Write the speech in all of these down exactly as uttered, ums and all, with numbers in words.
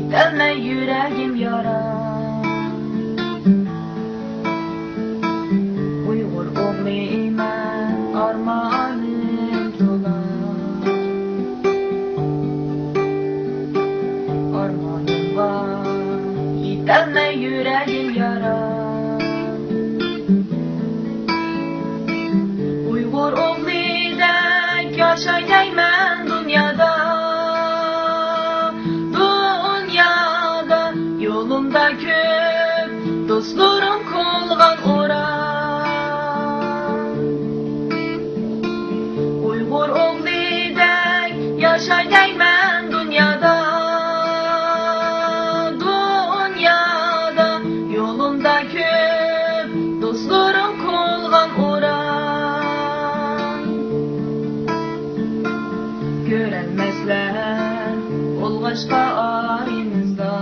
يېتەلمەي يۈرەككە يارا. ئۇيغۇر ئوغلى مەن، ئارمانىم تولا. ئارمانىمغا يېتەلمەي يۈرەككە يارا. ئۇيغۇر ئوغلىدەك ياشاي دەيمەن دۇنيادا، دۇنيادا. يولۇمدا كۆپ دوستلىرىم قىلغان ئورا. ئۇيغۇر ئوغلىدەك ياشاي دەيمەن دۇنيادا، دۇنيادا. يولۇمدا كۆپ دوستلىرىم قىلغان ئورا. كۆرەلمەسلەر بولغاچقا ئارىمىزدا،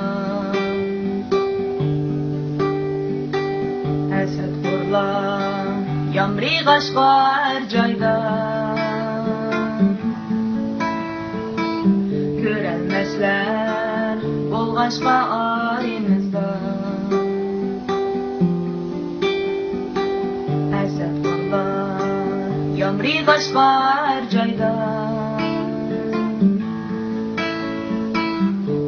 ھەسەتخورلار يامرىغاچقا ھەر جايدا. كۆرەلمەسلەر بولغاچقا ئارىمىزدا، ھەسەتخورلار يامرىغاچقا ھەر جايدا.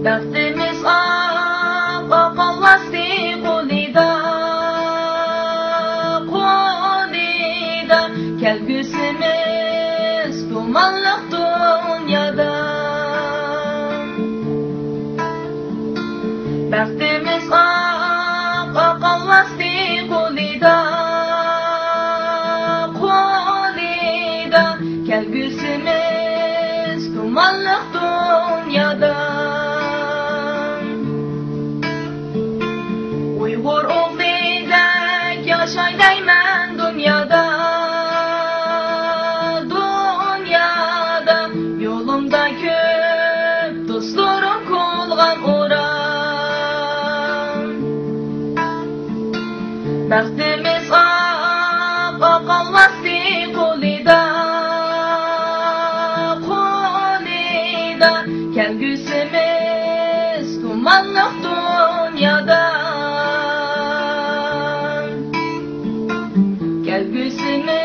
بەختىمىز ئاق، ئاق ئالۋاستى قولىدا، قولىدا. كەلگۈسىمىز تۇمانلىق دۇنيادا. بەختىمىز ئاق، ئاق ئالۋاستى قولىدا، قولىدا. كەلگۈسىمىز تۇمانلىق دۇنيادا. ئۇيغۇر ئوغلىدەك ياشاي دەيمەن دۇنيادا، دۇنيادا. يولۇمدا كۆپ دوستلىرىم قىلغان ئورا. بەختىمىز ئاق، ئاق ئالۋاستى قولىدا، قولىدا. كەلگۈسىمىز تۇمانلىق دۇنيادا. كەلگۈسىمىز